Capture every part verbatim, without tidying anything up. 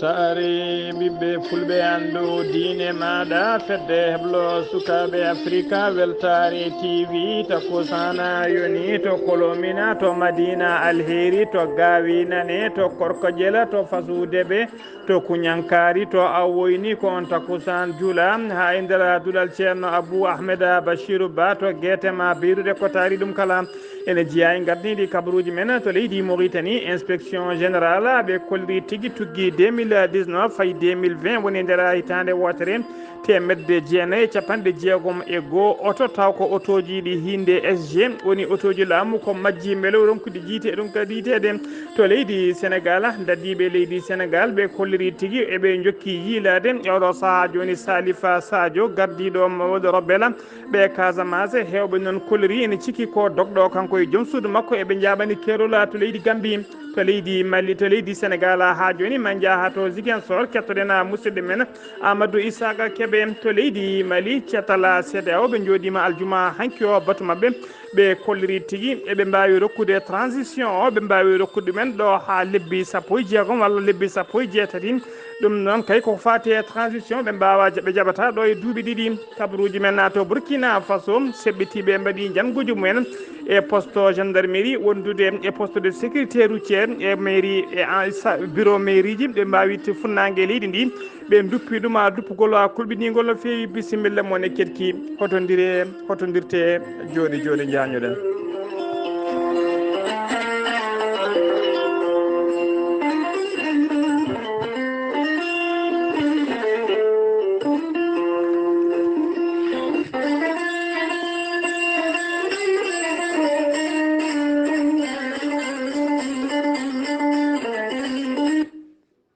Taari ɓiɓɓe fulɓe anndu diine maaɗa, fedde heblo sukaaɓe Afrika, weltaare T V, takkusaana yoni to Kolomina, to Madina Alheri, to Gaawi Nane, to Korkojela, to Fasudeɓe, to Kuñankaari, to Awoyni, ko on takkusaan jula. Haa e nder duɗal Ceerno Abu Ahmeda Bashiru Ba, to Geetema, beyruɗe ko taari ɗum kala. Ene jeyaa e ngardiiɗi kabaruuji men to leydi Mauritanie, inspection générale ɓe kolliri tigi tuggi deux mille dix-neuf fayi deux mille vingt, woni e nder hitaande wootere teemedde jeenayi e capanɗe jeegom e goo oto, taw ko otooji ɗi hiinde S G, woni otooji laamu ko majji mbele ronkude jiite e ɗum kadi yiteede to leydi Senegal. Dadiiɓe leydi Senegal ɓe kolliri tigi eɓe njokki yiilaade e oɗo sahaa jooni Salifa Sadio, gardiiɗo Mamadou Robela, ɓe Casamance, heewɓe noon kolori ene ciki ko dogɗo kanko e joom suudu makko, eɓe njaɓani keerol to leydi Gambie, to leydi Mali, to leydi Senegal. Haa jooni ma njaha to Ziguinchor, kettoɗen musidɗo men Amadou Isaka Kebe to leydi Mali, catal C D A O, ɓe njooɗima aljuma hanki o batu maɓɓe, ɓe kolliri tigi eɓe mbaawi rokkude transition o, ɓe mbaawi rokkude ɗumen ɗo haa lebbi sappo e jeegom walla lebbi sappo e jeetati. Ɗum noon kay ko faati e transition, ɓe mbaawa, ɓe jaɓata ɗo e duuɓi ɗiɗi. Kabaruuji men na to Burkina Faso, seɓɓitiiɓe mbaɗi njannguuji mumen e poste gendarmerie wondude e poste de sécurité routière e mairie e en-, sa-, bureau mairieji, ɓe mbaawi te funnaange leydi ndi, ɓe nduppi ɗum haa duppugol haa kulɓiningol no feewi. Bisimilla mon e keɗki, hotondire, hotondirte, jooɗi jooɗi njañoɗen.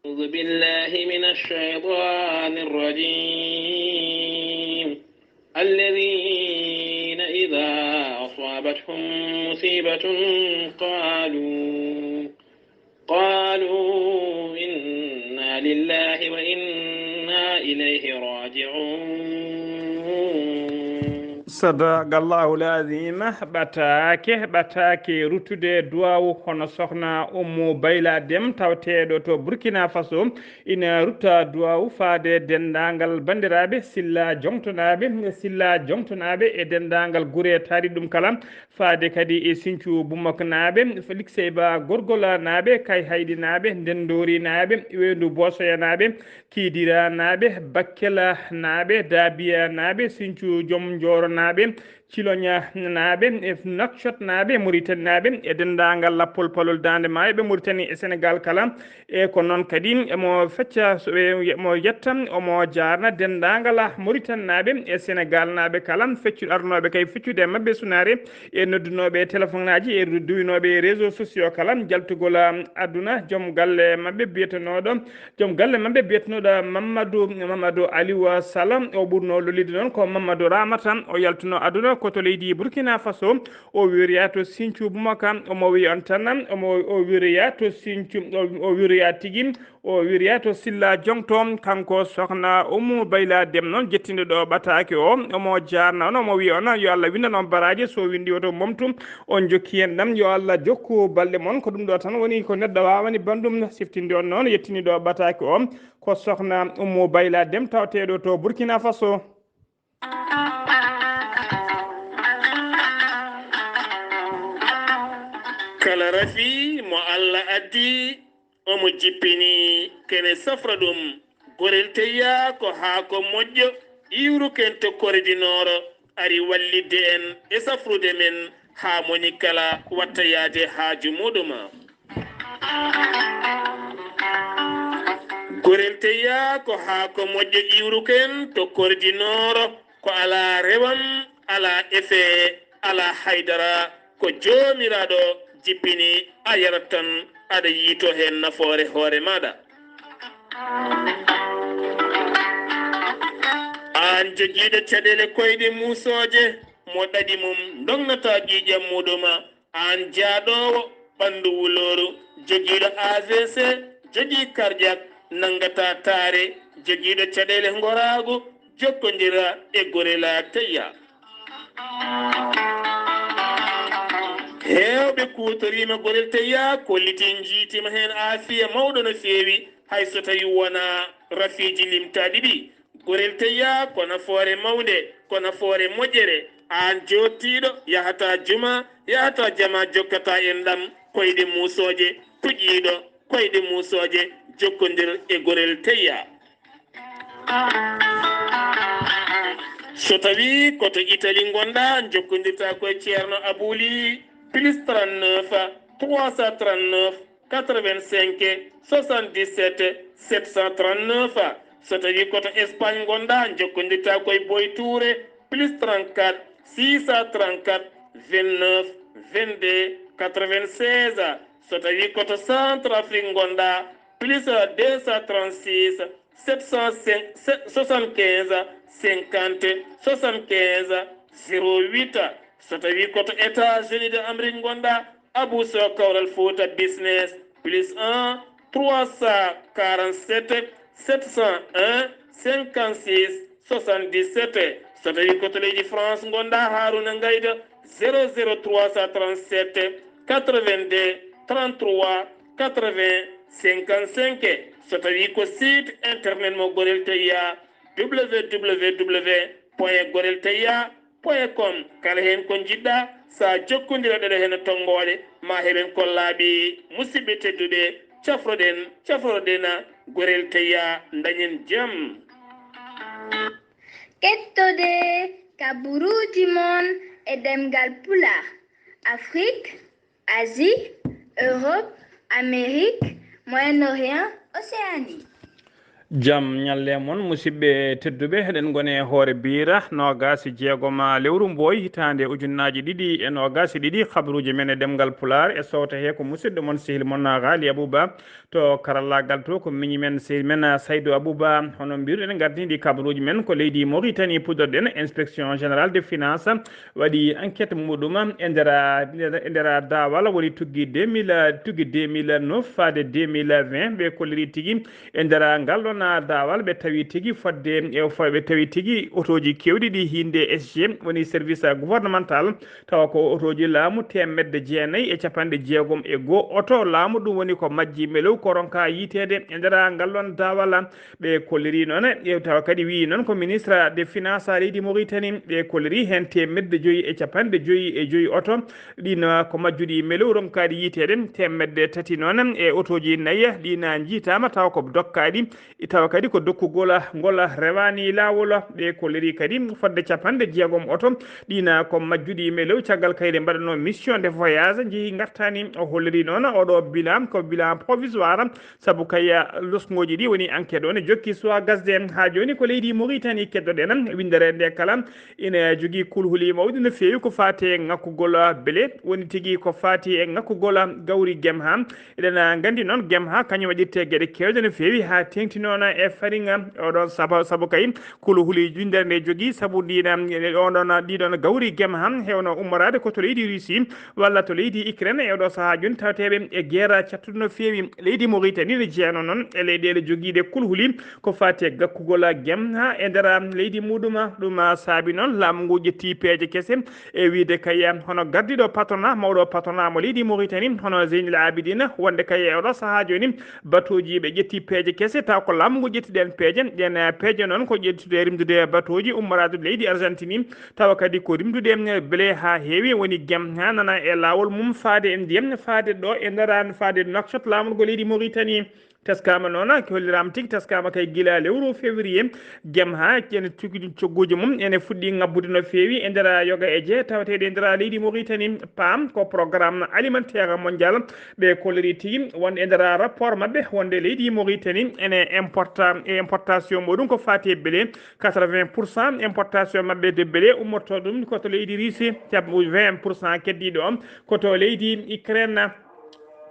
أعوذ بالله من الشيطان الرجيم. الذين إذا أصابتهم مصيبة قالوا، قالوا إنا لله وإنا إليه راجعون. Sadaqallahul azim. Ɓataake, ɓataake ruttude duwaawu hono sohna Ummu Bayla Dem, tawteeɗo to Burkina Faso, ina rutta duwaawu faade denndaangal banndiraaɓe Silla Joŋtonaaɓe, Silla Joŋtonaaɓe e denndaangal gure taariiɗe ɗum kala, faade kadi e Sinthiou Boumaknaaɓe, Felix Seyba Gorgolanaaɓe, Kayhayɗinaaɓe, Ndenndorinaaɓe, Weendu Boosoyanaaɓe, Kiidiranaaɓe, Bakkelanaaɓe, Daabiyanaaɓe, Sinthiou Joom Njooronaaɓe, Ciloñanaaɓe, e Nouakchotnaaɓe, Muritaninaaɓe, e denndaangal lappol palol Daande Maayo ɓe Muritani e Senegaal kala. E ko noon kadi emo fecca so ɓe, emo yetta, omo jaarna denndaangal Muritaninaaɓe e Senegaalnaaɓe kala, feccu-, arnooɓe kay feccude e maɓɓe sunaare, e noddunooɓe e telefoŋaaji, e duwinooɓe e réseaux sociaux kala, jaltugol, um, aduna, joom galle maɓɓe biyetenooɗo, joom galle maɓɓe biyetenooɗo Mamadou, Mamadou Aliou Sall, o ɓurnoo lolliide noon ko Mamadou Ramata, o yaltunoo aduna ko to leydi Burkina Faso, o wiriyaa to Sinthiou Boumaka, omo wiya on tan, omo, o wiriyaa to Sinthiou, o, o wiriyaa tigi, o wiriyaa to Silla Joŋto, kanko sohna Ummu Bayla Dem noon, jettinɗo ɗo ɓataake o, omo jaarna on, omo wiya on, yo Allah windan on baraaji, so winndi woto momtu, on jokki en ɗam, yo Allah jokku balɗe mon, ko ɗum ɗo tan woni ko neɗɗo waawani banndum, siftinde on noon, yettini ɗo ɓataake o, ko sohna Ummu Bayla Dem, tawteeɗo to Burkina Faso. Kala rafi mo Allah addi, omo jippini kene safra ɗum. Gorel teyya ko haako moƴƴo, iwruken to koridinooro, ari wallitde en e safrude men haa moni kala watta yaade haaju muɗum. Gorel teyya ko haako moƴƴo, iwruken to koridinooro, ko alaa rewam, alaa efe, alaa haydara, ko Joomiraaɗo jippini, a yarat tan, aɗa yiito heen nafoore hoore maaɗa. Aan jogiiɗo caɗeele koyɗe muusooje, mo ɗaɗi mum ndognataa ƴiiƴam muɗum, aan jaaɗoowo ɓanndu wulooru, jogiiɗo A V C, jogii karjak, nanngataa taare, jogiiɗo caɗeele ngoraagu, jokkondira e Gorela Teyya. Heewɓe kuutoriima Gorel Teyya, kollitii njiitiima heen aafiya mawɗo no feewi, Hay so tawi wona rafiiji limtaaɗi ɗi, gorel teyya ko nafoore mawnde, ko nafoore moƴƴere. Aan jooɗtiiɗo yahata juma, yahata jama, jokkata en ɗam koyɗe muusooje, puƴiiɗo koyɗe muusooje, jokkondir e gorel teyya. So tawi ko to Italie ngonɗa, jokkondirta ko e Ceerno Abouli, plus trente-neuf, trois cent trente-neuf, quatre-vingt-cinq, soixante-dix-sept, sept cent trente-neuf. So tawi ko to Espagne ngonɗa, jokkondirta ko e Boy Touré, plus trente-quatre, six cent trente-quatre, vingt-neuf, vingt-deux, quatre-vingt-seize. So tawi ko to Centrafrique ngonɗa, plus deux cent trente-six, sept cent cinq, soixante-quinze, cinquante, soixante-quinze, zéro huit. So tawi ko to États-Unis de Amérique ngonɗa, Abou Sow Kawral Fouta Business, plus un, trois cent quarante-sept, sept cent un, cinquante-six, soixante-dix-sept. So tawi ko to leydi France ngonɗa, Harouna Ngayda, zéro zéro trois cent trente-sept, quatre-vingt-deux, trente-trois, quatre-vingts, cinquante-cinq. So tawi ko site internet mo Gorel Teyya, www point gorel teyya point com. Kala heen ko njiɗɗa, sa jokkondira ɗeɗo heen tonngoole, ma heɓen ko laaɓi. Musidɓe tedduɓe, cafroɗen, cafroɗen Gorel Teyya, dañen jam. Kettode kaburuuji mon e ɗemngal Pulaar, Afrik, Asie, Europe, Amérique, Moyen-Orient, Océanie. Jam ñalle mon, musidɓe tedduɓe, eɗen ngoni e hoore biira noogaas e jeegom lewru Mbooy, hitaande ujunnaaji ɗiɗi e noogaas e ɗiɗi. Kabaruuji men e ɗemngal Pulaar e sowta he ko musidɗo mon, sehil mon, Ghali Abouba. To karallaagal to ko miñi men, sehil men, Saydou Abouba. Hono mbiruɗen, gardini ɗi kabaruuji men ko leydi Mauritanie puɗɗorɗen. Inspection Générale de Finance waɗi enquête muɗum e nder, e nder daawal woni tuggi deux mille, tuggi deux mille neuf faade deux mille vingt. Ɓe kolliri tigi e nder ngal ɗon daawal, ɓe tawi tigi fodde, e fo-, ɓe tawi tigi otooji keewɗi ɗi hiinde S G, woni service gouvernemental, tawa ko otooji laamu teemedde jeenayi e capanɗe jeegom e goo oto laamu. Ɗum woni ko majji melew, ko ronka yiiteede e nder ngal ɗon daawal. Ɓe kolliri noon, e tawa kadi wiyi noon ko ministre de finance leydi Mauritanie, ɓe kolliri heen teemedde joyi e capanɗe joyi e joyi oto. Ɗin, ah, ko majjuɗi melew ronkaaɗi yiiteede, teemedde tati noon e otooji nayi, ɗin, ah, njiitaama tawa ko dokkaaɗi, tawa kadi ko dokkugol ngol rewaani laawol. Ɓe kolliri kadi fodde capanɗe jeegom oto, ɗin, ah, ko majjuɗi melew. Caggal kayre mbaɗanoo mission de voyage, njehi ngartaani. O holliri noon oɗo bilan ko bilan provisoire, sabu kay, ah, losŋooji ɗi woni enquête o ne jokki suwa gasde. Haa jooni ko leydi Mauritanie keddoɗen. Winndere nde kala ina jogii kulhuli mawɗi no feewi ko faati e ŋakkugol bele, woni tigi ko faati e ŋakkugol gawri gemha. Eɗen nganndi noon gemha kañum waɗirte geɗe keewɗe no feewi haa teeŋti noon e fariŋ. Oɗon sabu, sabu kay kulhuli winndere nde jogii, sabu ɗiɗon, oɗon, ɗiɗon gawri gemha hewno ummoraade ko to leydi Russie walla to leydi Ukraine. E oɗo sahaa jooni tawateeɓe e geera cattuɗo no feewi. Leydi Mauritanie ne jeyanoo noon e leyɗeele jogiiɗe kulhuli ko faati e gakkugol gemha e nder leydi muɗum. Ɗum saabi noon laamu ngu ƴetti peeje kese, e wiyde kay hono gardiiɗo patronat, mawɗo patronat mo leydi Mauritanie, hono Zeynel Abidine, wonde kay e oɗo sahaa jooni batooji ɓe ƴetti peeje kese, taw ko laamu ngu ƴetti ɗeen peeje. Ɗeen peeje noon ko ƴettude e rimdude batooji ummoraade leydi Argentine, tawa kadi ko rimdude bele haa heewi, woni gemha nana e laawol mum faade e ndiyam, faade ɗo e nder, faade Nouakchott, laamorgo leydi Mauritanie. Teskaama noon, ko holliraama tigi, teskaama kay gila lewru février, gemha ene tigi cogguuji mum ene fuɗɗi ŋabbude no feewi e nder yoga e jeya tawateeɗe e nder leydi Mauritanie. Paam ko programme alimentaire mondial, ɓe kolliri tigi wonde e nder rapport maɓɓe wonde leydi Mauritanie ene importa, e importation muɗum ko faati e bele quatre-vingts pour cent, importation maɓɓe de bele ummorto ɗum ko to leydi Russie, cap-, vingt pour cent keddiiɗo on ko to leydi Ukraine.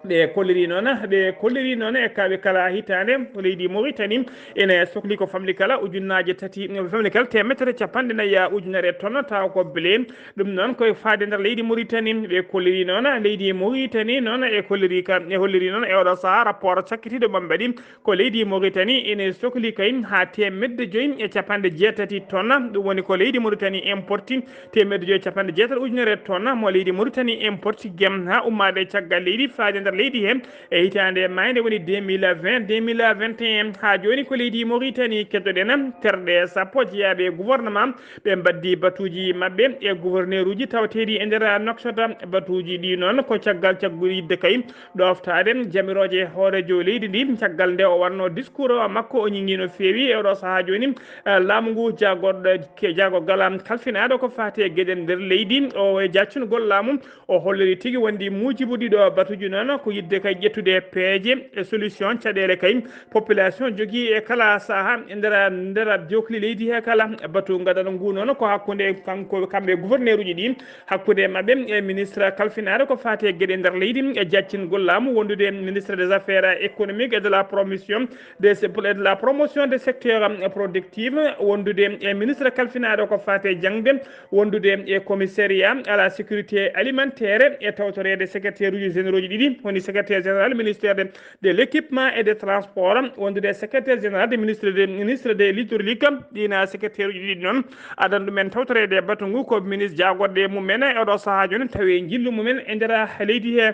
Ɓe kolliri noon, ɓe kolliri noon e kaaɓe kala hitaande leydi Mauritanie ene sokli ko famɗi kala ujunnaaje tati, famɗi kala teemedere capanɗe nayi ujunere tonne tawa ko bele. Ɗum noon koye faade nder leydi Mauritanie. Ɓe kolliri noon leydi Mauritanie noon e kolliri ka, e holliri noon e oɗo sahaa rapport cakkitiiɗo mo ɓe mbaɗi ko leydi Mauritanie ene sokli kay haa teemedde joyi e capanɗe jeetati tonne. Ɗum woni ko leydi Mauritanie importi teemedde joyi e capanɗe jeetati ujunere tonne mo leydi Mauritanie importi gemha ummaade caggal leydi faade nder leydi he e hitaande maayde woni deux mille vingt, deux mille vingt et un. Haa jooni ko leydi Mauritanie keddoɗen, terɗe sappo jeyaaɓe e gouvernement ɓe mbaddi batuuji maɓɓe e gouverneuruji tawateeɗi e nder Nouakchott. Batuuji ɗi noon ko caggal cagguɗi yidde kay ɗoftaade jamirooje hooreejo leydi ndi, caggal nde o waɗno discours makko, o ñiŋi no feewi e oɗo sahaa jooni, eh, laamu ngu jaagorɗo ke-, jaagorgal kalfinaaɗo ko faati e geɗe nder leydi. O e jaccungol laamu, o holliri tigi wondi muujibu ɗiɗo batuuji noon ko yidde kay ƴettude peeje e solution caɗeele kay population jogii e kala sahaa e nder, nder jokli leydi he kala. Batu gadano ngu noon ko hakkunde kanko, kamɓe gouverneuruji ɗi, hakkunde maɓɓe e ministre kalfinaaɗo ko faati e geɗe nder leydi e jaccingol laamu, wondude ministre des affaires économiques et de la promotion des, et de la promotion des secteurs productifs, wondude e ministre kalfinaaɗo ko faati e jaŋde, wondude e commissariat à la sécurité alimentaire e tawtoreede secrétaire uji généraux ji ɗiɗi, woni secrétaire général ministère de, de l'équipement et des transports, wondude e secrétaire général de ministre de, ministre de l'hydraulique, ɗina secrétaire uji ɗiɗi noon. Adan ɗumen tawtoreede batu ngu ko ministre jaagorɗe mumen e oɗo sahaa jooni tawi njillu mumen e nder leydi he.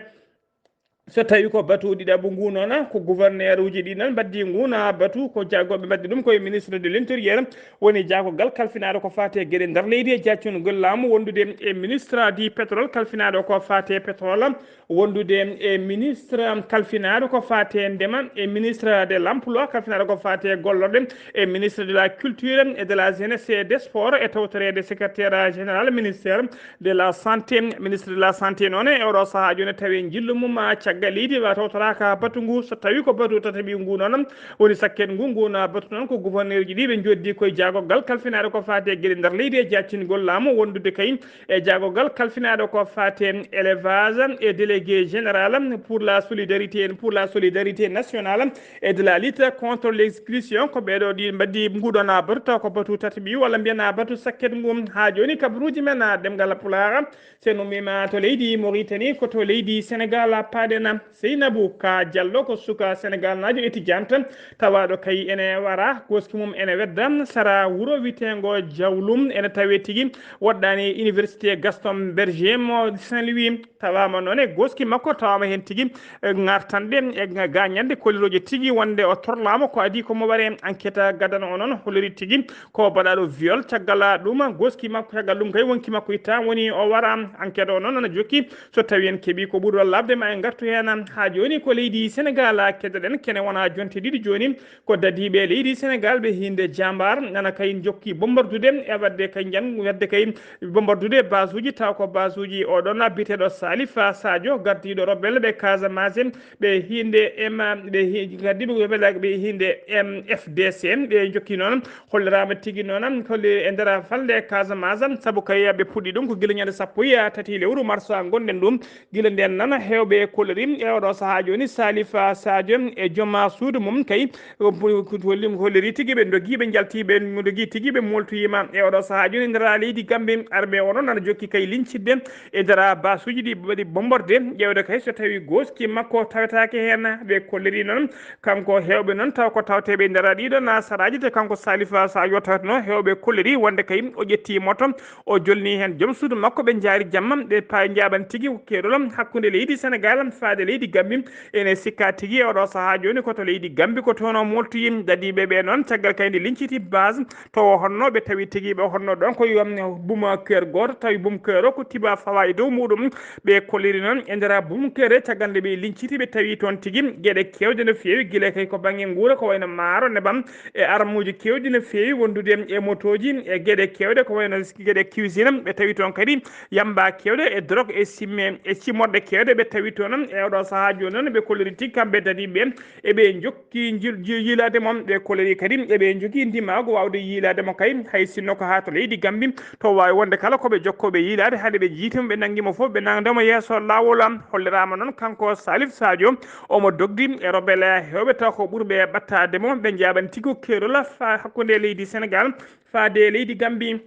So tawi ko batu ɗiɗaɓu ngu noon, ko gouverneur uji ɗi noon mbaddi ngu na batu, ko jaagorɓe mbaddi ɗum koye ministre de l'intérieur, woni jaagorgal kalfinaaɗo ko faati e geɗe nder leydi e jaccungol laamu, wondude e ministre du pétrole kalfinaaɗo ko faati e pétrole, wondude e ministre kalfinaaɗo ko faati e ndema, e ministre de l'emploi kalfinaaɗo ko faati e gollorɗe, e ministre de la culture et de la jeunesse et des sports, e tawtoreede secrétaire général ministère de la santé. Ministre de la santé noon e oɗo sahaa jooni tawi njillu mum, ah, caggal leydi wa tawtoraaka batu ngu. So tawi ko batu tataɓi ngu noon woni sakket ngu, ngu na batu noon ko gouverneur ji ɗi ɓe njoddi koye jaagorgal kalfinaaɗo ko faati e geɗe nder leydi e jaccingol laamu, wondude kay e jaagorgal kalfinaaɗo ko faati e élevage e délégué général pour la solidarité, pour la solidarité nationale et de la lutte contre l'exclusion. Ko ɓeeɗo ɗi mbaddi nguɗon batu taw ko batu tataɓi walla mbiyen batu sakket ngu. Haa jooni kabaruuji men, ah, ɗemngal Pulaar, so en ummiima to leydi Mauritanie, ko to leydi Sénégal paaɗen. Seynabou Ka Diallo ko suka Sénégal naajo étudiante tawaaɗo kay ene wara, gooski mum ene wedda sara wuro wiyeteengo Diawloum, ene tawee tigi woɗɗaani Université Gaston Berger mo Saint-Louis. Tawaama noon e gooski makko, tawaama heen tigi, eh, ŋartanɗe, e ga-, gaañanɗe, kollirooje tigi wonde o torlaama ko adii ko mo waree. Enquête gadano o noon holliri tigi ko baɗaaɗo viol. Caggal ɗum, gooski makko, caggal ɗum kay wonki makko itta, woni o wara. Enquête o noon ana jokki, so tawi en keɓi ko ɓuri walla labde ma en ngartu heen. Haa jooni ko leydi Sénégal keddoɗen, kene wona jonte ɗiɗi jooni. Ko dadiiɓe leydi Sénégal ɓe hiinde jambar nana kay jokki bombardudee e waɗde kay njan-, waɗde kay bombardudee basuuji, taw ko basuuji oɗon biyeteeɗo Salif Sadio, gardiiɗo rebelle ɓe Casamance, ɓe hiinde M, ɓe hi-, gardiiɓe rebelle ɓe hiinde M F D C, ɓe jokki noon, holliraama tigi noon, holli e nder falnde Casamance, sabu kay ɓe puɗɗi ɗum ko gila ñande sappo e tati lewru mars ngonɗen ɗum. Gila ndeen noon, heewɓe e kolliri e oɗo sahaa jooni, Salif Sadio e joom suudu mum kay, holli-, holliri tigi ɓe ndogii, ɓe njaltii, ɓe ndogii tigi, ɓe mooltoyiima e oɗo sahaa jooni nder leydi Gambie. Armée o noon ana jokki kay liñcitde e nder basuuji ɗi waɗi bomborde, ƴeewde kay so tawi gooski makko tawetaake heen. Ɓe kolliri noon, kanko heewɓe noon taw ko tawteeɓe e nder ɗiɗo na saraaji, te kanko Salif Sadio taweteno heewɓe kolliri wonde kay o ƴetti moto, o jolni heen joom suudu makko, ɓe njaari jamma, ɓe pa-, njaaɓan tigi ko keerol hakkunde leydi Sénégal faade leydi Gambie. Ene sikka tigi e oɗo sahaa jooni ko to leydi Gambie, ko toon o mooltoyi. Dadiiɓe ɓe noon, caggal kay nde liñciti base to o honno, ɓe tawi tigi ɓe honno ɗon ko yo, um, bunker gooto, tawi bunker o ko tiba fawa e dow muɗum. Ɓe kolliri noon e nder bunker he, caggal nde ɓe liñciti, ɓe tawi toon tigi geɗe keewɗe no feewi, gila kay ko bannge nguura, ko wayno maaro, nebam, e armuuji keewɗi no feewi wondude e motooji e geɗe keewɗe ko wayno geɗe cuisine. Ɓe tawi toon kadi yamba keewɗe e drogue e simme e cimorɗe keewɗe ɓe tawi toon. E oɗo sahaa jooni noon ɓe kolliri tigi kamɓe dadiiɓe eɓe jokki jil-, ji-, yiilaade mo. Ɓe kolliri kadi eɓe jogii ndimaagu waawde yiilaade mo kay, hay sinno ko haa to leydi Gambie, to waawi wonde kala ko ɓe jokkooɓe yiilaade, hade ɓe jiiti mo, ɓe nanngi mo fof, ɓe nangda mo yeeso laawol. Holliraama noon kanko Salif Sadio, omo dogdi e rebelle heewɓe taw ko ɓurɓe ɓattaade mo, ɓe njaaɓan tigi ko keerol fa-, hakkunde leydi Sénégal faade leydi Gambie.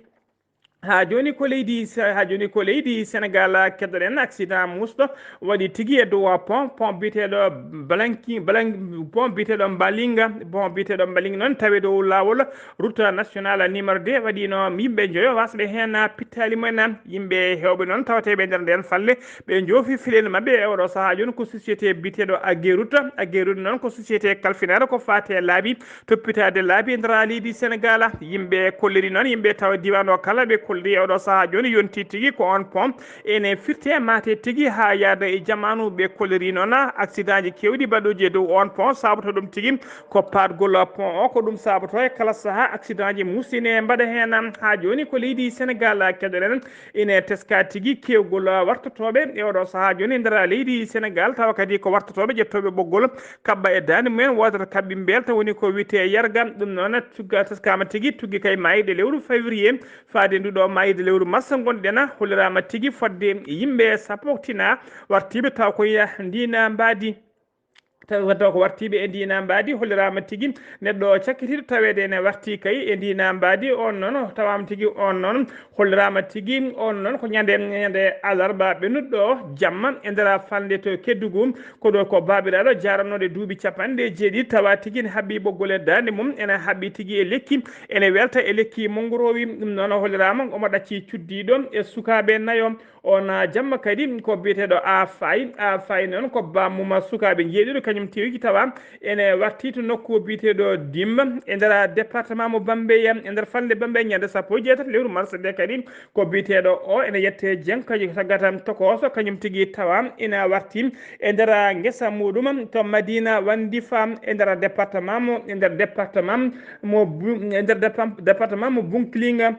Haa jooni ko leydi Se- haa jooni ko leydi Senegal, keddoɗen accident musɗo waɗi tigi e dow pont pont biyeteeɗo Blanqui Blanqui pont biyeteeɗo Mbalinga pont biyeteeɗo Mbalinga noon tawi dow laawol route nationale numéro deux waɗiino yimɓe njoyo wasɓe heen pittaali mumen. Yimɓe heewɓe noon tawateeɓe e nder ndeen falle ɓe njoofi fileen maɓɓe e oɗo sahaa jooni ko société biyeteeɗo Ageroute. Ageroute noon ko société kalfinaaɗo ko faati e laabi toppitaade laabi e nder leydi Senegal. Yimɓe kolliri noon yimɓe tawa diiwaan o kala ɓe kolliri e oɗo sahaa jooni yonti tigi ko on pont ene firte maate tigi haa yaada e jamaanu. Ɓe kolliri noon accident ji keewɗi baɗuuji e dow on pont saabotoo ɗum tigi ko paatgol pont o ko ɗum saabotoo e kala sahaa accident ji musine mbaɗa heen. Haa jooni ko leydi Senegal keɗoɗen ine teska tigi keewgol wartotooɓe e oɗo sahaa jooni e nder leydi Senegal tawa kadi ko wartotooɓe ƴettooɓe ɓoggol kaɓɓa e daande mumen woodata kaɓɓi mbelta woni ko wiyetee yarga. Ɗum noon tugga teskaama tigi tuggi kay maayde lewru février faade ndu ɗo maayde lewru mars ngonɗen holliraama tigi fodde yimɓe sappo tina wartiiɓe taw ko ya ndina mbaadi taw taw ko wartiiɓe e ndina mbaadi holliraama tigi neɗɗo cakkitiiɗo taweede ene warti kay e ndina mbaadi on noon tawaama tigi on noon holliraama tigi on noon ko ñande ñande alarba ɓennuɗo jamma e nder falnde to Kedugu. Ko ɗo ko baabiraaɗo jaaranooɗo e duuɓi capanɗe jeeɗiɗi tawa tigi ene haɓɓi ɓoggol e daande mum ene haɓɓi tigi e lekki ene welta e lekki mongorowi. Ɗum noon holliraama omo ɗacci cuddiiɗo e sukaaɓe nayo. On jamma kadi ko biyeteeɗo Afay Afay noon ko bammuma sukaaɓe jeeɗiɗo kañum tigi tawa ene warti to nokku biyeteeɗo Dimba e nder département mo Bambeya e nder falnde Bambeya ñande sappo e jeetati lewru mars nde kadi ko biyeteeɗo o ene yette Dieng kañum tagata tokooso kañum tigi tawa ina warti e nder ngesa muɗum to Madina Wandifa e nder département mo e nder département mo Bu- e nder dépam- département mo Bunkilinga.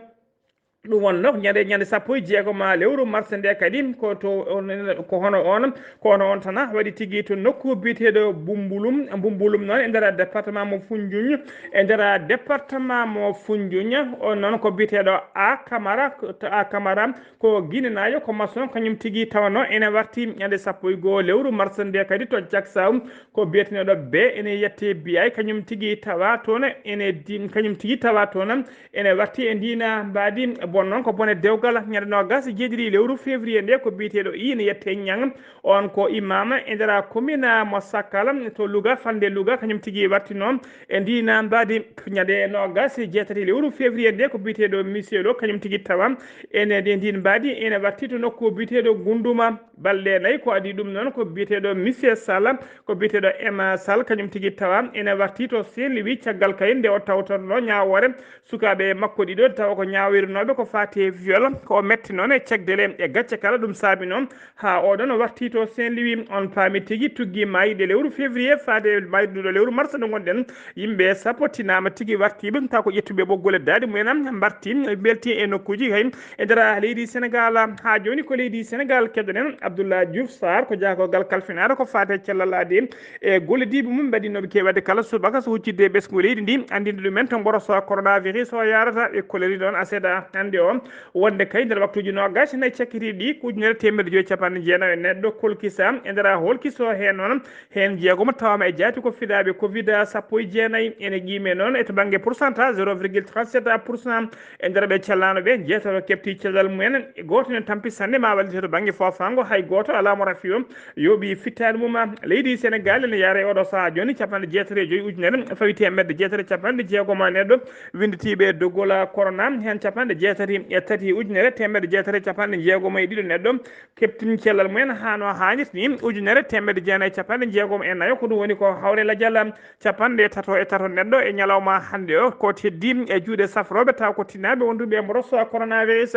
Ɗum wonno ñande ñande sappo e jeegoma lewru mars nde kadi ko to on- ko hono on ko hono on tana waɗi tigi to nokku biyeteeɗo Bumbulum Bumbulum noon e nder département mo Funjuñ e nder département mo Funjuñ. On noon ko biyeteeɗo A Kamara to A Kamara ko Guinée najo ko maçon kañum tigi tawano ene warti ñande sappo e goo lewru mars nde kadi to Jaksaw ko biyeteneɗo be ene yette biyay kañum tigi tawa toon ene di kañum tigi tawa toon ene warti e ndina mbaadi. Bon noon ko bone dewgal ñande nogas e jeeɗiɗi lewru février nde ko biyeteɗo i ene yette ñang on ko imama e nder commune mo Sakkal to Louga falnde Louga kañum tigi wartino e ndina mbaadi ñande nogas e jeetati lewru février nde ko biyeteɗo Michel o kañum tigi tawa ene e ndin mbaadi ene warti to nokku biyeteɗo Gunduma. Balɗe nayi ko adii ɗum noon ko biyeteeɗo Monsieur Sall ko biyeteeɗo Emma Sall kañum tigi tawa ene warti to Saint Louis caggal kay nde o tawtorno ñaawoore sukaaɓe makko ɗiɗo tawa ko ñaawirinooɓe ko faati e viol ko o metti noon e cagdele e gacce kala ɗum saabi noon haa oɗon o warti to Saint Louis. On paami tigi tuggi maayde lewru février faade maayduɗo lewru mars nde ngonɗen yimɓe sappo tinaama tigi wartiiɓe taw ko ƴettuɓe ɓoggol e daade mumen mbarti belti e nokkuuji hay e nder leydi Senegal. Haa jooni ko leydi Senegal keɗoɗen Abdoulaye Diouf Sarr ko jaakogal kalfinaare ko faate cellal aadi e gollodiiɓe mum mbaɗinooɓe keewal kala subaka so huccitde e ɓesngu leydi ndi anndinde ɗumen to mboroso coronavirus o yaarata e koleri ɗoon aseeda hannde o wonde kay nder waktuuji noogaas e nayi cakkitiiɗi ɗi ko ujunere teemedde joyi capanɗe jeenayi e neɗɗo kolkisa e nder holkiso heen noon heen jeegomo tawaama e jaati ko fiɗaaɓe covid sappo e jeenayi ene qiime noon e to bannge pourcentage zéro virgule trente-sept pour cent e nder ɓe cellano ɓe jeetato kefti cellal mumen gooto ne tampi sanne ma wallite to bannge foofaango hay gooto alaa mo rafi o yooɓi fittaani mum. Leydi Senegal ene yaara e oɗo sahaa jooni capanɗe jeetati e joyi ujunere fawi teemedde jeetati e capanɗe jeegom e neɗɗo winnditiiɓe e doggol corona heen capanɗe jeetati e tati ujunere teemedde jeetati e capanɗe jeegom e ɗiɗo neɗɗo keftin cellal mumen haa no haanirta ni ujunere teemedde jeenayi e capanɗe jeegom e nayo ko ɗum woni ko hawre lajal capanɗe tato e tato neɗɗo e ñalawma hannde o ko teddi e juuɗe safrooɓe taw ko tinaaɓe wonduɓe e moroso coronavirus.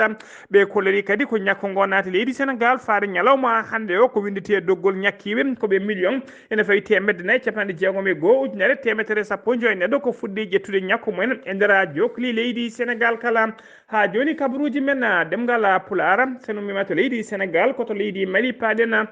Ɓe kolliri kadi ko ñakko ngo naati leydi Senegal faade ñalawma hannde o ko winnditi e doggol ñakkiiɓe ko ɓe million ene fawi teemedde nayi capanɗe jeegom e goo ujunere teemetere sappo joyi neɗɗo ko fuɗɗi ƴettude ñakko mumen e nder jokli leydi Senegal kala. Haa jooni kabaruuji men ɗemngal Pulaar so nummiima to leydi Senegal ko to leydi Mali paaɗen.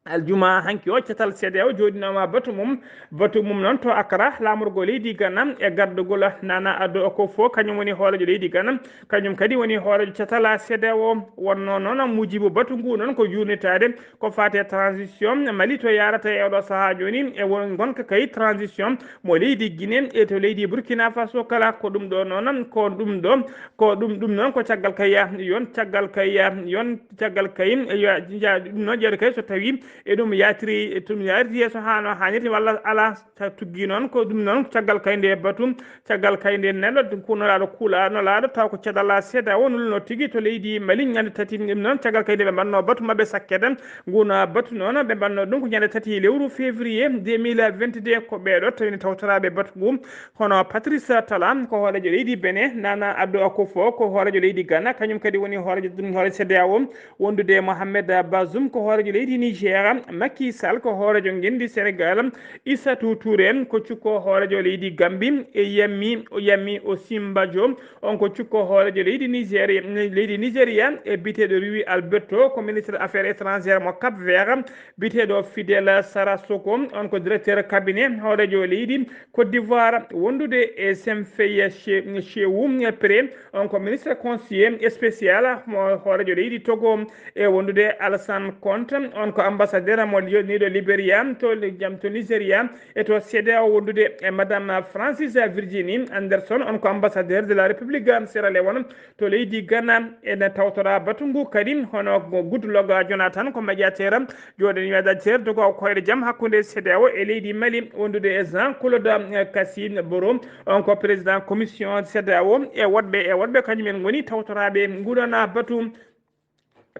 Aljuma hanki o, catal C E D E A O jooɗinooma batu mum, batu mum noon to Accra, laamorgo leydi Ghana e gardugol Nana Addo Akufo, kañum woni hooreejo leydi Ghana, kañum kadi woni hooreejo catal C E D E A O. Wonnoo noon muujibu batu ngu noon ko juurnitaade ko faati e transition Mali to yaarata e oɗo sahaa jooni, e won ngonka kay transition mo leydi Guinée e to leydi Burkina Faso kala. Ko ɗum ɗo noon, ko ɗum ɗo, ko ɗum, ɗum noon ko caggal kay yon, caggal kay yon, caggal kay yo, ja-, ɗum noon ƴeewde kay so tawii e ɗum yaatiri, ɗum yaariti yeeso haa no haanirta walla alaa. Sa tuggi noon ko ɗum noon caggal kay nde batu, caggal kay nde nelo kunnoraaɗo kuula nolaaɗo taw ko cadal C E D E A O nulno tigi to leydi Mali ñande tati. Ɗum noon caggal kay nde ɓe mbanno batu maɓɓe sakkede. Nguna batu noon ɓe mbanno ɗum ko ñande tati lewru février deux mille vingt-deux. Ko ɓeeɗo tawini tawtoraaɓe batu ngu, hono Patrice Talon ko hooreejo leydi Benin, Nana Addo Akufo ko hooreejo leydi Ghana, kañum kadi woni hooreejo, hoore C E D E A O, wondude Mohamed Bazoum ko hooreejo leydi Niger, Macky Sall ko hooreejo ngenndi Senegal, Isatou Touré ko cukko hooreejo leydi Gambie, e Yemi, Yemi Osinbajo, on ko cukko hooreejo leydi Nigeria, leydi Nigeria, e biyeteeɗo Rui Alberto ko ministre affaires étrangères mo Cap Vert, biyeteeɗo Fidel Sarasoko, on ko directeur cabinet hooreejo leydi Côte d'Ivoire, wondude e Semfeya Che-, Chewu Pre, on ko ministre conseiller spécial mo hooreejo leydi Togo, e wondude Alassane Conte, on ko ambassadeur mo yoniiɗo Liberia to le-, jam to Nigeria, e to C E D E A O wondude e Madame Francis Virginie Anderson, on ko ambassadeur de la République Sierra Leone to leydi Ghana. Ene tawtora batu ngu kadi hono Goodluck Jonathan ko médiateur, jooɗani médiateur dogo koyɗe jam hakkunde C E D E A O e leydi Mali, wondude e Jean Claude, eh, Kassi Boro, on ko président commission C E D E A O, e woɗɓe, e woɗɓe kañum en ngoni tawtoraaɓe nguɗon batu.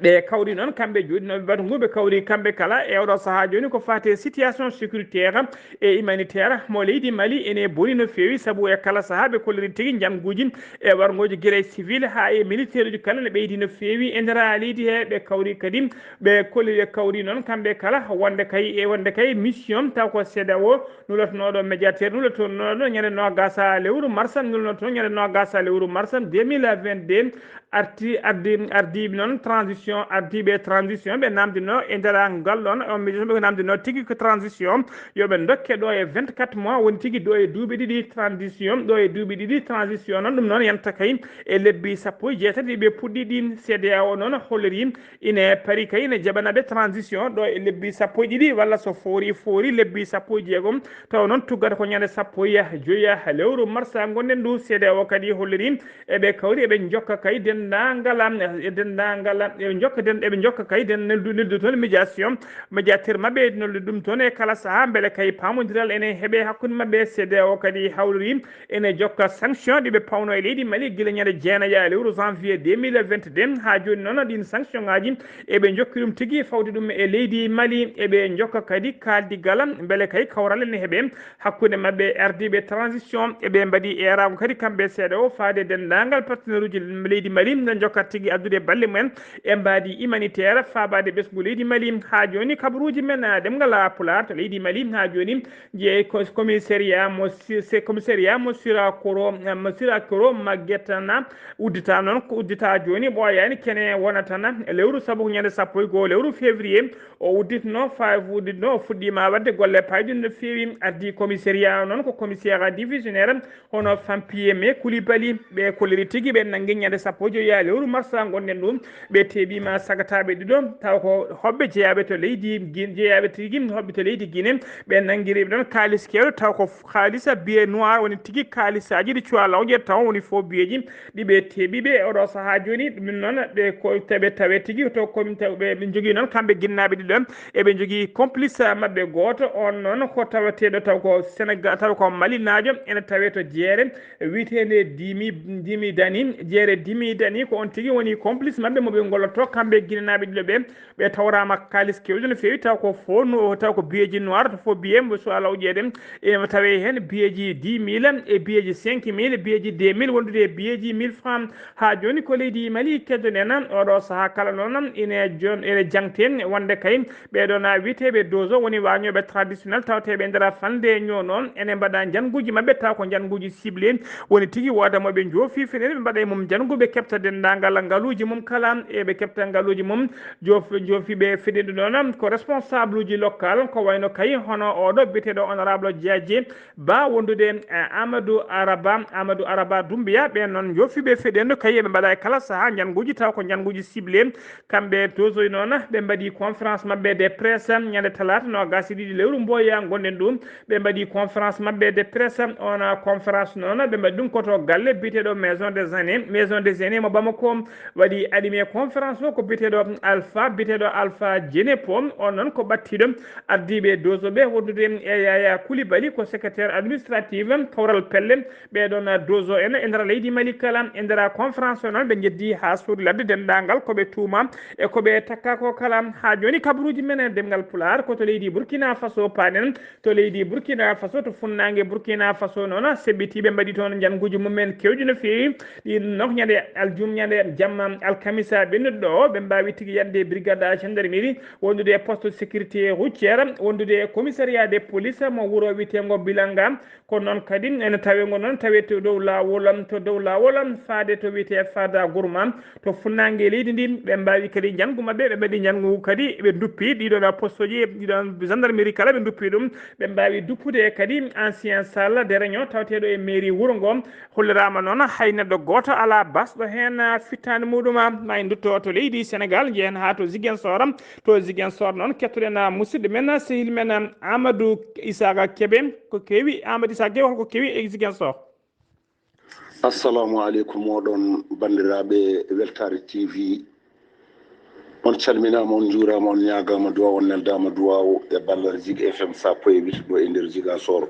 Ɓe kawri noon kamɓe jooɗinooɓe batu ngu, ɓe kawri kamɓe kala e oɗo sahaa jooni ko faati e situation sécuritaire e humanitaire mo leydi Mali ene boni no feewi, sabu e kala sahaa ɓe kolliri tigi njannguuji e warngooji guerre civil haa e militaire uji kala ne ɓeydi no feewi e nder leydi he. Ɓe kawri kadi, ɓe kolliri, ɓe kawri noon kamɓe kala wonde kay, e wonde kay mission taw ko C E D E A O nulotnooɗo médiateur, nulotnooɗo ñande noogaas lewru mars, nulnotnoo ñande noogaas lewru mars deux mille vingt-deux, arti, ardi, ardiiɓe noon transition, ardiiɓe transition ɓe namdino e nder ngal ɗoon, on mission ɓe namdino tigi ko transition, yo ɓe ndokke ɗo e vingt-quatre mois, woni tigi ɗo e duuɓi ɗiɗi transition, ɗo e duuɓi ɗiɗi transition noon, ɗum noon yanta kay e lebbi sappo e jeetati ɓe puɗɗi ɗin. C E D E A O noon holliri ine pari kay ine jaɓanaɓe transition ɗo e lebbi sappo e ɗiɗi, walla so foori foori lebbi sappo e jeegom, taw noon tuggata ko ñande sappo e joya lewru mars ngonɗen ndu. C E D E A O kadi holliri eɓe kawri, eɓe njokka kay denndaangal, am, e denndaangal, am, eɓe njokka den-, eɓe njokka kay den-, neldu-, neldu toon médiation, médiateur maɓɓe, neldu ɗum toon e kala sahaa, mbele kay paamondiral ene heɓe hakkunde maɓɓe. C E D E A O kadi hawliri ene jokka sanction ɗi ɓe pawno e leydi Mali gila ñande jeenayi lewru janvier deux mille vingt-deux. Haa jooni noon, ɗin sanction ŋaaji eɓe njokki ɗum tigi fawde ɗum e leydi Mali. Eɓe njokka kadi kaaldigal mbele kay kawral ene heɓe hakkunde maɓɓe ardiiɓe transition. Eɓe mbaɗi eeraango kadi kamɓe C E D E A O faade denndaangal partenaire uji leydi Mali, nde njokkat tigi addude balle mumen e mbaadi humanitaire faabaade ɓesngu leydi Mali. Haa jooni kabaruuji men, ah, ɗemngal Pulaar to leydi Mali haa jooni jeyi ko commissariat mo si-, se commissariat mo Sirakoro, mo Sirakoro Magetana uddita noon, ko uddita jooni ɓooyaani kene wonatana lewru sabu ko ñande sappo e goo lewru février o udditno, fa udditno, o fuɗɗiima waɗde golle payɗe no feewi. Ardii commissariat o noon ko commissaire divisionnaire hono Fampier me Koulibaly. Ɓe kolliri tigi ɓe nanngi ñande sappo e joya lewru mars ngonɗen ɗum. Ɓe teeɓiima sagataaɓe ɗiɗo, taw ko hoɓɓe jeyaaɓe to leydi Guin-, jeyaaɓe tigi hoɓɓe to leydi Guinée. Ɓe nanngiri ɓe ɗon kaalis keewɗo, taw ko f-, kaalis billet noir woni tigi kaalisaaji ɗi cuwa lawƴe, taw woni fof billeji ɗi ɓe teeɓi ɓe oɗo sahaa jooni. Ɗum noon ɓe ko tawe, tawe tigi to komin taw ɓe, ɓe njogii noon kamɓe ginnaaɓe ɗiɗo, eɓe njogii complice maɓɓe gooto. On noon ko taweteeɗo taw ko Sénégal, taw ko malinaajo, ene tawee to jeere wiyeteende Dimi, Dimi Dani. Jeere Dimi Dani ko on tigi woni complice maɓɓe mo ɓe ngollotoo kamɓe ginnaaɓe ɗiɗo ɓe. Ɓe tawraama kaalis keewɗo no feewi, taw ko faux no, taw ko billeji noir, to faux billet mo so a lawƴeede. Ene tawee heen billeji dix mille e billeji cinq mille, billeji deux mille, wondude e billeji mille francs. Haa jooni ko leydi Mali keddoɗen oɗo sahaa kala noon ene jon-, ene jangte wonde kay ɓeeɗo na wiyeteeɓe dozo woni waañooɓe traditionnel tawateeɓe e nder falnde ñoo noon ene mbaɗa njannguuji maɓɓe taw ko njannguuji ciblé woni tigi wooda mo ɓe njoofi fenere ɓe mbaɗa e mum njanngu ɓe keɓta denndaangal ngaluuji mum kala, e ɓe keɓta ngaluuji mum. Joof-, joofiiɓe fedindu noon ko responsable uji local, ko wayno kay hono oɗo biyeteeɗo honorable Diadji Ba, wondude e Amadou Araba, Amadou Araba Doumbia. Ɓeen noon joofiiɓe fedindu kay eɓe mbaɗa e kala sahaa njannguuji, taw ko njannguuji ciblé. Kamɓe tosoy noon ɓe mbaɗi conférence maɓɓe de presse ñande talaata noogas e ɗiɗi lewru mboya ngonɗen ɗum. Ɓe mbaɗi conférence maɓɓe de presse. On conférence noon ɓe mbaɗi ɗum ko to galle biyeteeɗo Maison des Aînés, Maison des Aînés mo Bamako. Waɗi animé conférence o ko biyeteeɗo Alpha, biyeteeɗo Alpha Djenepo. On noon ko ɓattiiɗo ardiiɓe dosoɓe wondude e Yaya Coulibaly, ko secrétaire administratif kawral pelle. Ɓee ɗoon doso en e nder leydi Mali kala, e nder conférence o noon ɓe njeddi haa suudu ladde denndaangal ko ɓe tuuma e ko ɓe takka ko kala. Haa jooni kabaruuji men e ɗemngal Pulaar ko to leydi Burkina Faso paaɗen. To leydi Burkina Faso, to funnaange Burkina Faso noon, seɓɓitiiɓe mbaɗi toon njannguuji mumen keewɗi no feewi. Ɗiin noon, ñande aljum-, ñande jamma alkamisa ɓennuɗo ɗo, ɓe mbaawi tigi yande brigade gendarmerie, wondude e poste sécurité routière, wondude e commissariat de police mo wuro wiyeteengo Bilanga. Ko noon kadi ene tawee ngo noon tawee to dow laawol, to dow laawol faade to wiyetee Fada Gourma. To funnaange leydi ndi, ɓe mbaawi kadi njanngu maɓɓe, ɓe mbaɗi njanngu kadi, ɓe nduppi ɗiɗon postoji, ɗiɗon gendarmerie kala, ɓe nduppi ɗum. Ɓe mbaawi duppude kadi ancien salle de réunion tawateeɗo e mairie wuro ngo. Holliraama noon hay neɗɗo gooto alaa basɗo heen fittaande muɗum. Ma en ndutto to leydi Sénégal, njehen haa to Ziguinchor. To Ziguinchor noon, kettoɗen musidɗo men, sehil men Amadou Isaka Kebe. Ko kewi, Amadou Isaka Kebe, holko kewi e Ziguinchor? Assalamu aleykum, oɗon banndiraaɓe Weltaare T V. On calminaama, on njuuraama, on ñaagaama duwaaw, on neldaama duwaaw e ballal Zik F M sappo e witi ɗo e nder Ziguinchor.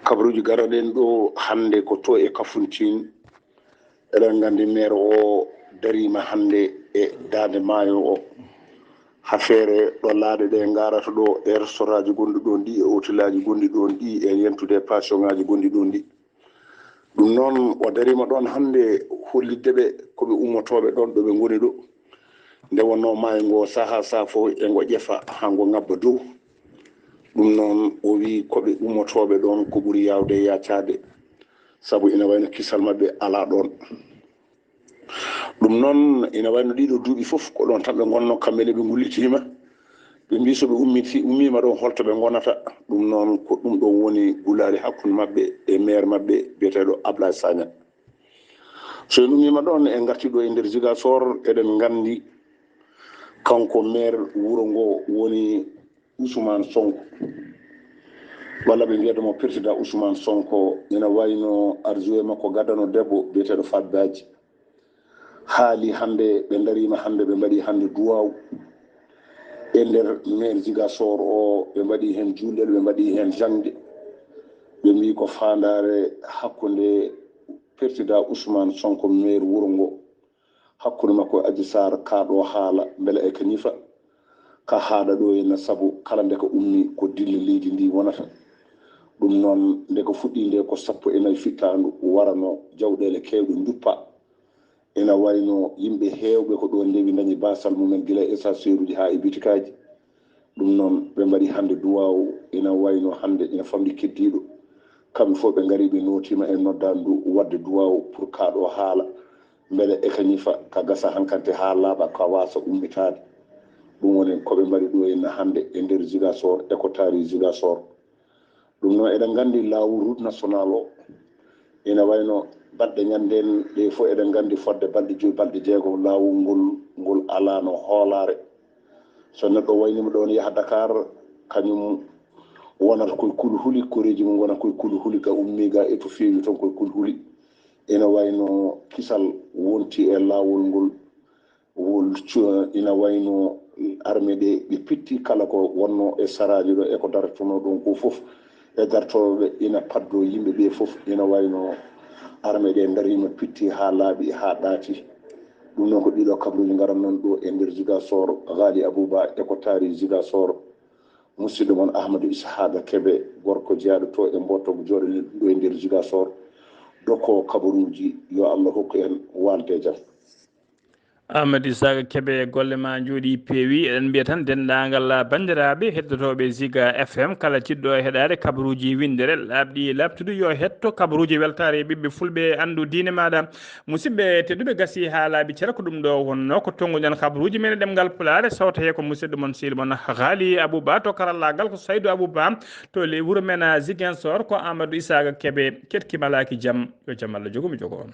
Kabaruuji garaɗen ɗo hannde ko to e Kafountine. Eɗen nganndi maire o dariima hannde e daande maayo o, haa feere ɗo laaɗe ɗe ngarata ɗo, e restaurantji gonɗi ɗon ɗi, e hôtelaaji gonɗi ɗon ɗi, e yentude e pensionŋaaji gonɗi ɗon ɗi. Ɗum noon, o dariima ɗoon hannde hollitde ɓe ko ɓe ummotooɓe ɗoon ɗo ɓe ngoni ɗo. Nde wonnoo maayo ngo sahaa sahaa fof e ngo ƴefa haa ngo ŋabba dow. Ɗum noon, o wii ko ɓe ummotooɓe ɗoon ko ɓuri yaawde yaacaade, sabu ina wayno kisal maɓɓe alaa ɗoon. Ɗum noon, ina wayno ɗiɗo duuɓi fof ko ɗoon tan ɓe ngonnoo, kamɓe ne ɓe ngullitiima. Ɓe mbii so ɓe ummiti, ummiima ɗoon, holto ɓe ngonata? Ɗum noon, ko ɗum ɗoon woni gulaali hakkunde maɓɓe e maire maɓɓe biyeteeɗo Ablaye Sagna. So en ummiima ɗoon, en ngartii ɗo e nder Ziguinchor, eɗen nganndi kanko maire wuro ngo woni Ousmane Sonko, walla ɓe mbiyata mo président Ousmane Sonko, ina wayno adjoint makko gadano debbo biyeteeɗo Fatou Badji. Haali hannde, ɓe ndariima hannde, ɓe mbaɗi hannde duwaaw e nder maire Ziguinchor o, ɓe mbaɗi heen juulɗe, ɓe mbaɗi heen jaŋde. Ɓe mbii ko faandaare hakkunde président Ousmane Sonko, maire wuro ngo, hakkunde makko e Adji Sarr, kaa ɗo haala mbele e ka ñifa, ka haaɗa ɗo henna, sabu kala nde ka ummi ko dille leydi ndi wonata. Ɗum noon, nde ka fuɗɗi nde ko sappo e nayi fittaandu warano jawɗeele keewɗe nduppa. Ina wayno yimɓe heewɓe ko ɗo ndewi ndañi baasal mumen gila e étagère uji haa e bitikaaji. Ɗum noon, ɓe mbaɗi hannde duwaaw, ina wayno hannde ina famɗi keddiiɗo. Kamɓe fof ɓe ngari, ɓe nootiima e noddaandu waɗde duwaaw pour kaa ɗo haala, mbele e ka ñifa, ka gasa hankante haa laaɓa, ka waasa ummitaade. Ɗum woni ko ɓe mbaɗi ɗo henna hannde e nder Ziguinchor, e ko taari Ziguinchor. Ɗum noon, eɗen nganndi laawol route national o, ina wayno baɗɗe ñanndeen ɗe fof, eɗen nganndi fodde balɗe joyi, balɗe jeegom, laawol ngol, ngol alaano hoolaare. So neɗɗo wayniima ɗoon yaha Dakar, kañum wonata koye kulhuli, koreeji mum ngona koye kulhuli, ga ummii ga e to feewi toon koye kulhuli. Ina wayno kisal wonti e laawol ngol, wol cu-, ina wayno armée ɗe, ɓe pitti kala ko wonnoo e saraaji ɗo e ko dartonoo ɗoon ko fof, e dartooɓe ɓe ina paddoo yimɓe ɓe fof, ina wayno armée ɗe ndariima, pitti haa laaɓi, haa ɗaati. Ɗum noon ko ɗiɗo kabaruuji ngaran noon ɗo e nder Ziguinchor, Ghali Abouba e ko taari Ziguinchor. Musidɗo mon Ahmadou Ishaqa Kebe, gorko jeyaaɗo to e mbootoogo jooɗaniiɗo ɗum ɗo e nder Ziguinchor, dokkoowo kabaruuji, yo Allah hokku en waalde e jam. Amadou Isaka Kebe, golle ma njooɗi peewi. Eɗen mbiya tan denndaangal banndiraaɓe heɗotooɓe Ziga F M, kala jiɗɗo heɗaade kabaruuji winndere laaɓɗi laaɓtuɗi, yo hetto kabaruuji weltaare e ɓiɓɓe fulɓe, anndu diine maaɗa. Musidɓe tedduɓe, gasi haa laaɓi cere, ko ɗum ɗo wonno ko tonnguɗen kabaruuji men e ɗemngal Pulaar, so tawii ko musidɗo mon, sehil mon Haali Abouba, to karallaagal ko Saydu Abouba, to le wuro men Ziguinchor ko Amadou Isaka Kebe, keɗki malaaki jam, yo jam Allah jogo mi jogo on.